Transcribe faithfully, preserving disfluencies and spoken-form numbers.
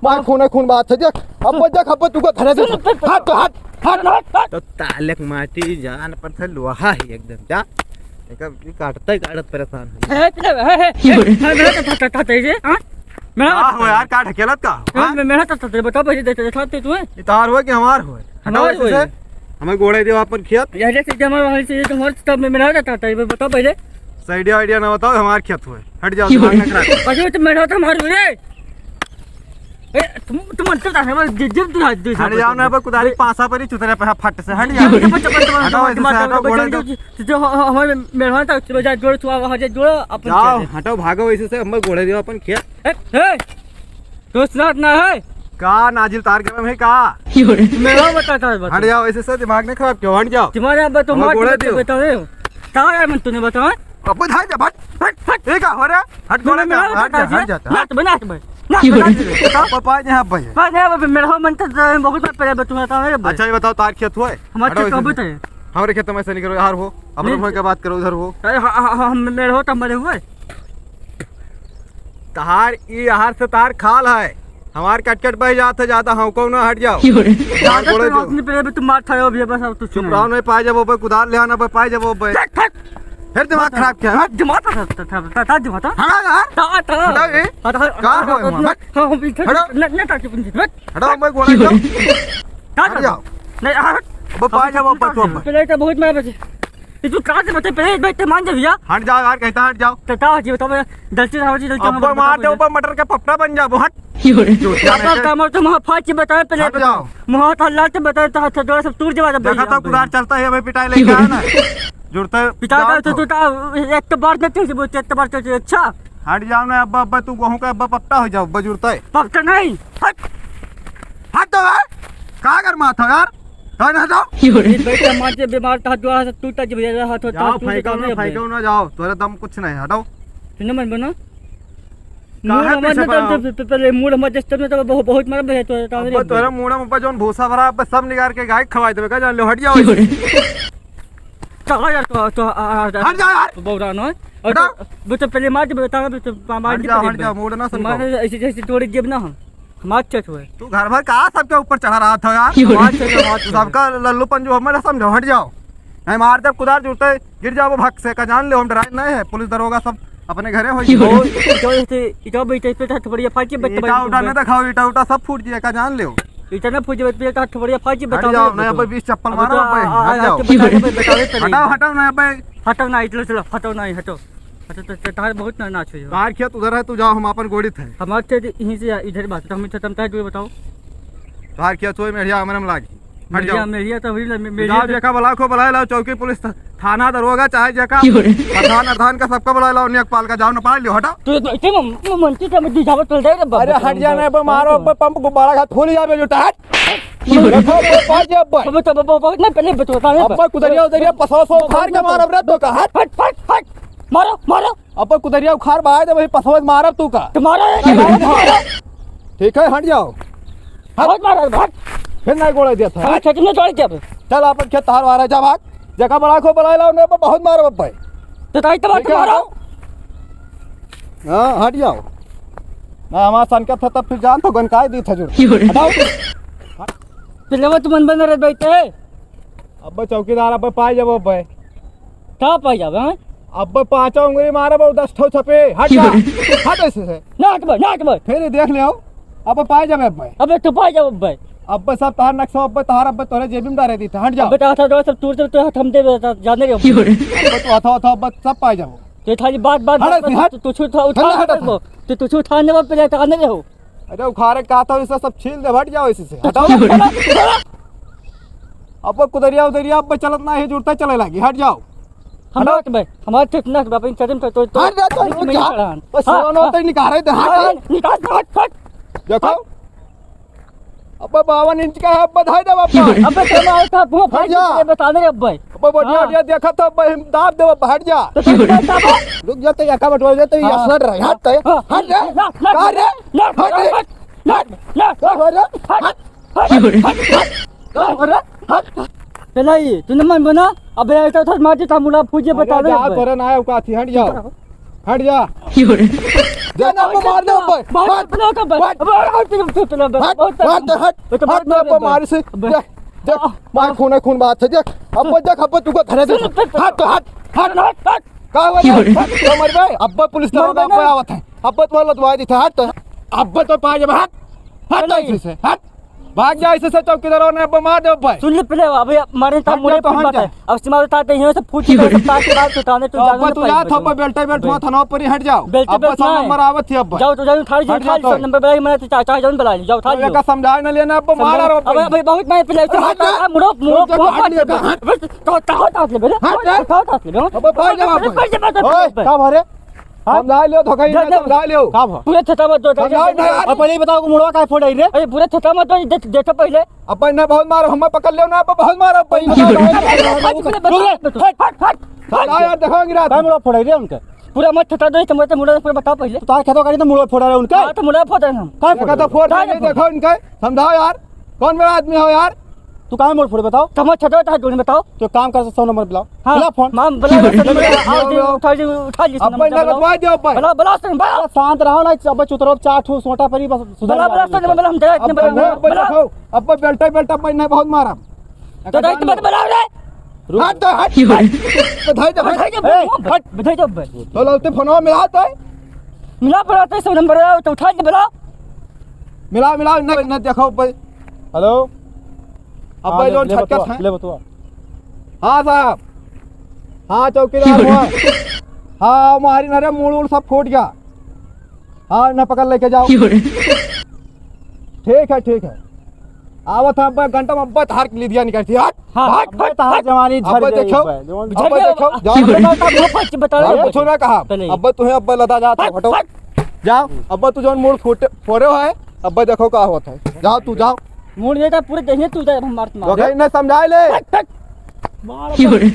आ, खून है, खून बात है, देख। अब वो देख, अब वो तुका धरे दे। सुन, सुन, सुन। हट, हट, हट, हट। तो तालक माटी जान पर से लोहा है एकदम, जा। एकर काटते काटत परेशान है। ए, ए, ए, ए, ए, मेरा तो था, था, था, था, ये, हाँ? मेरा का हो यार, का ढकेलत का हो, ए, हाँ? मे-, मेरा तो था, था, बताओ पहले, दे-, दे-, दिखाते तू, हैं? ये तार हो कि हमार हो? हटाओ हमार ऐसे हो। से। हमें गोड़े देवा अपन खेत। यार, जैसे कि हमारे वहाँ से ये तो हमारे तब में मेरा रहता था, ये बताओ पहले। Idea, idea ना बताओ, हमार खेत हुए। हट जाओ, क्यों? दिमाग ना खराब करो। अरे, तो मेरा तो हमार हुए। ए, तुम, तुम अंतर जाने वाले, जि-, जिम दिखा दे, हट जाओ ना, अब कुदारी पासा पर ही चुतरे पे, हाँ, फट से, हट जाओ। चप्पल, चप्पल, चप्पल, हटाओ, चप्पल, ऐसे से चप्पल, हटाओ, चप्पल, गोड़े चप्पल, दो। जो, जो, जो, हमारे मेहमान था, उसके बाद जोड़, तू वहाँ से जोड़, अपन जाओ, चले। हटाओ, भागो ऐसे से, हम गोड़े देवा अपन खेत। ए, ए, दोस्त ना, ना है। का नाजिल तार गरम है का? मेरा बताता है, बता। हट जाओ, ऐसे से दिमाग नहीं खराब क्यों? हट जाओ। तुम्हारे अब तो हमें मार गोड़ा के दियो। बताओ, ए। का है मन तूने बताओ, ए? अब धार जा, हट, हट, हट। ये का हो रहा है? हट, गोड़ा मेरा का? हट जा, बताता है। हट जा, हट। नाच बे, नाच बे। नाच बे, नाच बे। बताओ, पापा, यहाँ भाई है। पापा, यहाँ पे मेरा हो मन तो बहुत बार पहले बताऊँ, बताओ, ए भाई। अच्छा, ये बताओ, तार खेत हुआ है? हमारे हटो खेत इसे। कहाँ पे है? हमारे खेत में से निकलो, यार हो। अपने नहीं। भाई का बात करो, उधर हो। अरे, हाँ, हाँ, हाँ, हम मेरे हो तो मरे हुए। तहार ई आहार से तहार खाल है, हमार कटकट बह जात है, ज्यादा हौको ना, हट जाओ। क्यों रे? ज्यादा बोले तो दो। अपने पे भी तुम मार खाओ अभी, बस अब तो चुप सुनो। रहो, नहीं पाए जब वो कुदार ले आना, पाए जब वो। हट, हट। फिर दिमाग खराब किया, हट। दिमाग था, था, था, था, था, दिमाग था। हटा यार। था, था। हटा ये। था, था, का था, हो था, वहाँ? था, हम इधर हटा। न, न, ताकि तुम हट। हटाओ, मैं गोड़ा क्यों रे? जाऊँ। था, हट था, जाओ। नहीं, हट। अब पाए जब वो पचवा पे। पहले तो बहुत मार बचे। ये तू कहाँ से बचे? पहले एक बार तो मान जा भैया। हट जाओ यार, कहता हट जाओ। तो का हो जी, बताओ भैया, गलती से हो जी, गलती अब हमारी मार दे, बताओ ऊपर मटर का पपड़ा बन जाबो, हट। क्यों रे? जो क्या पापा, है? कमर तो मुँह फाड़ के बताए पहले एक बार। हट जाओ। मुँह हाथ हल्ला के बताए तो हाथ जोड़ा सब टूट जावा, देखा भैया, तो कुदार चलता है, अबे पिटाई लेके आया ना। जुड़ता है, पिटाई जाओ तो तो। टूटा, एक तो बार नहीं चलती बोलते, एक तो बार चलती, अच्छा। हट जाओ ना, अब्बा, अब्बा, तू कहूँ का अब्बा पपटा हो जाओ, अब्बा जुड़ता है। पपटा नहीं, हट। हट तो यार, का कर माथा यार? हट, हट जाओ। क्यों रे? ये बेटा मार के बीमार था, दुआ से टूटा जी भैया, हाथ होता जाओ, टूट फेंको जाता ना, है। फेंको ना, जाओ, तोरे दम कुछ नहीं, हटाओ। सुनो मन बना। काहे मूड़ हमारे पीछे ना पड़ा तो हो? पे-, पे-, पहले मूड़ हमारे जस्टर में तो बहुत, बहुत मारा भैया, तो, तो अब्बा, तोरे मूड़ा में ऊपर जौन भूसा भरा, अब्बा सब निकाल के गाय खवाई देवे का, जान लो, हट जाओ। क्यों रे? चलो यार, तो, तो, आ, आ, आ, हट जा यार। बौरा ना। और हटा। तो, वो तो पहले मार दे, बता, वो तो मार हट दे जा, पहले हट जा, बे। मूड़ ना सनकाओ। मार ऐसे जैसे तोड़े जेब ना हम। हमार चेत हुए। तू घर भर का सबके ऊपर चढ़ा रहा था यार? क्यों रे? हमार चेत हुए, हमार चेत हुए। सबका लल्लूपन जो हमें ना समझो, हट जाओ। नहीं मार दे कुदार जुड़ते, गिर जाओ भक से, का जान ले, हम डराए नहीं है, पुलिस दरोगा सब अपने घरे हो। क्यों रे? ओ, इटा उठा, इटा बैठे पे था, थोड़ी फाकी बत-, ईटा उठा नहीं दिखाओ, ईटा उठा सब फूट जाए, का जान ले। इतना फौजी बत पे था, थोड़ी फाकी हट बताओ जाओ, ना। नहीं, अब बीस चप्पल अब मारा, तो अब आ, आ, हट जाओ। आपके बतावे, बतावे तो नहीं। हटाओ, हटाओ ना, अब हटाओ ना, चलो, चलो, हटाओ ना, हटाओ। हटाओ, तो, तो, तार बहुत ना, नाच हो जाओ। तार खेत उधर है, तू जाओ, हम अपन गोड़ित है। हमार खेत यहीं से इधर बात, तो हम, तो हम तार दूर बताओ। तार खेत होए, मेढ़िया हमरे में लागी। हट मेढ़िया, जाओ। मेढ़िया तो वही ला, मे-, तू मेढ़िया जाओ, तो जेका बुलाए को बुलाए लाओ, चौकी पुलिस था। थाना दरोगा चाहे जेका, क्यों रे? प्रधान अरधान का सबका बुलाए लाओ, नेकपाल का जाओ, नपाल लियो, हटा। तू तो इतने म-, म-, मंत्री का मत दिखावा चल जाए रे बाबा। अरे हट जाना, अब मारो, अब पंप गुब्बारा घात फूल जावे जो टाट। क्यों रे? देखो, अब पाँच अब। अब तो, अब, अब, अब, नहीं, पहले बतौता है अब। कुदरिया उदरिया पसवा सो उखाड़ के मारब रे तो का, हट। हट, हट, हट। मारो, मारो। अब कुदरिया उखाड़ बाय दे, वही पसवा मारब तू का। तुम्हारा है, क्यों रे? मारो। ठीक है, हट जाओ। हट। बहुत मारा, भाग। फिर नहीं गोड़ा दिया था। हाँ, खेत में दौड़ के अब। चल, अपन खेत तार वारा जा, भाग। जगह बड़ा को बुलाए लाओ, नहीं, बहुत मारो अब भाई। तो ताई तबार ठीक है, मारो। हटो। हाँ, हट जाओ। ना, हमारा सनकत था, तब फिर जान तो गनकाई दी था जो। क्यों रे? हटाओ। पिलवा तुमन बन रहे बैठे। अब चौकीदार, अब पाए जाबो, अब। का पाए जाबे, हाँ? अब पाँचों उंगली मारब, दस ठो छपे। हट जा। क्यों रे? हट ऐसे से। ना हटबे, ना हटबे। फिर ये देख ले, अब पाए जाबे, अब। अबे तू पाए जाबे, अब। अब सब तार नक्शा, अब तार, अब तोरे जेबी में डारे दी था। हट जा। अब तो हाथ, हाथ सब तोड़ दे, तो हाथ हम दे, जाने रे। क्यों रे? अब तो हाथ, हाथ, अब सब पाए जाबो। तो खाली बात, बात, हट बात, ऐसे, हट। तू, तू छू था, उठा हट, हट, ले हट। वो। तू, तू छू था, ने वो पहले तो आने रहो। अरे उखाड़े का था, इसे सब छील दे, हट जाओ इसी से। हटाओ, हटाओ। अब कुदरिया उदरिया अब चलत ना है, जुड़ता चले लागी, हट जाओ। हम हटाओ। बात भाई, हमारे ठीक ना बाप, इन कदम तो, तो, तो हट जा, तो हट जा। बस हाँ, सुनो, हाँ। तो निकाले दे, हट, हाँ, हट। निकाल, हट, हट। देखो। हट। अब बावन इंच का है, अब बधाई दे बाबा। अबे तेरा मार का मुंह हट फाड़ जा। के बताने रे भाई। अब बढ़िया, हाँ। बढ़िया देखा तो अब हम दाब दे, अब हट जा। तो तू क्या दाबा? रुक जा, तो या का बटवा दे, तो ये हाँ। असर रहा, हट तो, हाँ। हट रे। ना, ना, का रे? ना, हट रे। ना, ना, ना, हट रे। हट। हट। हट। हट। हट। चला ये, तूने मन बना, अबे ऐसा था, मार देता मुला फूजे अरे बता दे जा, अबे। तोरे ना है, उका थी, हट जाओ। हट जा। देख, ना, बहुत मार दे, बहुत, बहुत, बहुत, बहुत, बहुत, बहुत, बहुत, बहुत, बहुत, हट, हट, बहुत, हट, बहुत, मैं बहुत, मारी से, बहुत, देख, देख, आ, मार आ, खून है, खून बात है, देख, अब देख, अब तू को घरे दे, सुन, सुन, हट, हट, हट, सुन, हट, हट। का हुआ रे? हट, तो मर गए, अब पुलिस मर दरोगा गए ना। पे आवत है, अब तो लदवा दी था, हट, अब तो पा जब, हट, हट, नहीं। ऐसे से, हट। भाग जा, ऐसे से चौकीदार ने अब मार दे भाई। सुन ले पहले, अबे मारे ता हट मुड़े जा, तो फुट हट बात जा। है। अब सीमा उतार दे, यहाँ से फूट के सब तार के बाहर उतारने तो तो जाने अब्बा नहीं तू जा, पड़ेगा। थप्पा बेल्टे बेल्ट हुआ थाना पर ही हट जाओ। बेल्टे अब्बा बेल्ट सौ ना है। नंबर आवत थी अब्बा। जाओ तो जाओ, उठा लीजिए, हट उठा जा लीजिए, तो। सौ नंबर बेला मैंने तो चाचा जान बुला लीजिए, जाओ उठा तो लीजिए। एका समझाए ना लेना अब्बा, मार समझाओ। आ रहा अबे, अबे बहुत मार पहले, अरे हट जा। मुड़ो, मुड़ो, हट जा, मुड़ो, हट जा, हट। बस, तो, तो, हट, हट ले बेटा। हट, हट। तो, तो, हट ले बेटा। अबे भाग जा, अबे, अबे। भाग जा, भाग जा, ओए, भाग जा। का भरे? हाँ? समझा लियो, धोखा ही जा, नहीं जा। समझा लियो। का भा? पूरा छता मत दो, समझाओ ना यार। अब पहले ही बताओ कि मुड़वा काहे फोड़ आई रे? अरे पूरा छता मत दो, देख, देखो पहले। अपन ने बहुत मारो, हमें पकड़ लियो ना, अपन बहुत मारो, अपन। पहले बताओ, पहले बताओ, हट, हट, हट। समझाओ यार, देखो गिरा। काहे मुड़वा फोड़ आई रे उनके? पूरा मत छता दो, तुम तो मुड़वा पूरा बताओ पहले। तो तार खेतवा करी तो मुड़वा फोड़ रहे उनके? हाँ, तो मुड़वा फोड़ रहे हैं हम। काहे फोड़ देखो तो रहे? फोड़ काहे रहे, फोड़ रहे? देखो इनके, समझाओ यार। कौन बड़ा आदमी हो यार? तू काहे मुड़ फोड़े बताओ? तमो छटो ता जोड़ी बताओ। तो काम कर, सौ नंबर बुलाओ। हाँ। बुला फोन। माम, बुला, बुला, सौ नंबर, आओ जी, बुलाओ। उठा जी, उठा जी, सौ अब नंबर, भाई ना बुलाओ। लगवा दो भाई। बुलाओ, बुलाओ, सौ नंबर, बुलाओ। अरे शांत रहो ना, अब चुतरो चार ठू सोटा पर ही बस सुधर बुलाओ, जाओ बुलाओ, सौ नंबर, बुलाओ, हम तेरा अब इतने भाई ना, बुलाओ, अब भाई बुलाओ। देखो, अब भाई बेल्टा, बेल्टा भाई ना बहुत मारा। तो दाई, तुम मत बुलाओ रे। रुक। हट, हट, हट। बधाई दे, बधाई दे, ए, हट। बधाई दे, बधाई। तो लौटे फोनवा मिला तो। मिला बुलाते सौ नंबर, तो उठा के बुलाओ। मिला, मिला, न, न देखो भाई। हेलो। अब हाँ, भाई ले, लोन ले छटकत बतुआ, है। ले बतुआ। हाँ साहब। हाँ चौकीदार हुआ। हाँ, हमारी नरे मूड़ उड़ सब फूट गया। हाँ, न पकड़ लेके जाओ। ठीक है, ठीक है। आवत है अब्बा, घंटा में अब्बा तहार के लिए दिया निकलती है। हट, हाँ, हट, अब्बा हट, तहार हट। जवानी झड़ अब्बा गई देखो, अब्बा। जवानी अब्बा देखो, जाओ। अब्बा तहार मुंह पर बता रहे अब्बा हो। कुछ ना कहा। चले। अब्बा तुम्हें अब्बा लदा जाता, हट, हटो। हट। जाओ, अब्बा तू जौन मूड़ फूटे, फोड़े हो है, अब्बा देखो का होता है। जाओ तू, जाओ। मूड़ देता पूरे देहिए तू दे, हम मारत मार। ओके, इन्हें समझाए ले। हट, हट। मार क्यों रे?